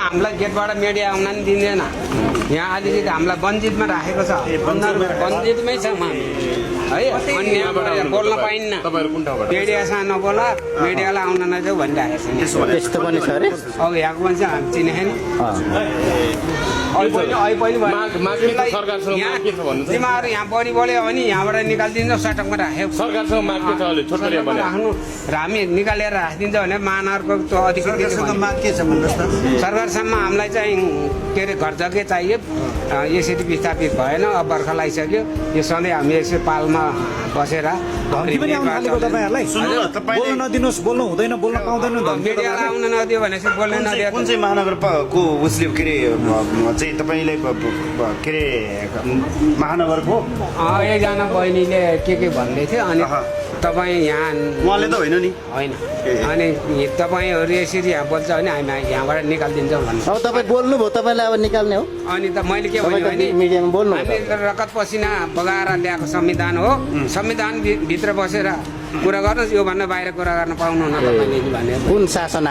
हामीलाई गेटबाट मिडिया आउन नि दिँदैन यहाँ अलिकति हामीलाई वञ्चितमा राखेको छ वञ्चितमै छ हामी है अनि यहाँबाट बोल्न पाइन्न मिडियासँग नबोला मिडियालाई आउन नजाऊ भनिराखेको छ त्यस्तो पनि छ अरे अब यहाँको मान्छे हामी चिनेको तिमीहरू यहाँ बढी बढ्यो भने यहाँबाट निकालिदिन्छ सटकमा राख्यो सरकारसँग माग के छ अहिले छोटकरिया भने राख्नु र हामी निकालेर राखिदिन्छ भने महानगरको अधिकृत माग के छ भन्नुहोस् त सरकारसम्म हामीलाई चाहिँ के अरे घर जग्गा चाहियो यसरी विस्थापित भएन अब बर्खा लगाइसक्यो यो सधैँ हामी यसरी पालमा बसेर धम्की पनि आउन थालेको तपाईँहरूलाई बोल्न नदिनुहोस् बोल्नु हुँदैन बोल्न पाउँदैन मिडियालाई आउन नदियो भने चाहिँ बोल्न नदियो कुन चाहिँ महानगरको उसले के अरे चाहिँ तपाईँले के अरे महानगरको एकजना बहिनीले के भन्दै थियो अनि तपाईँ यहाँ उहाँले त होइन नि होइन अनि तपाईँहरू यसरी यहाँ बोल्छ भने हामी यहाँबाट निकालिदिन्छौँ भन्नु अब तपाईँ बोल्नुभयो तपाईँलाई अब निकाल्ने हो अनि त मैले के भन्यो भने मिडियामा बोल्नु हामी रगत पसिना बगाएर ल्याएको संविधान हो संविधान भित्र बसेर कुरा गर्नुहोस् योभन्दा बाहिर कुरा गर्न पाउनुहुन्न तपाईँले भने कुन शासन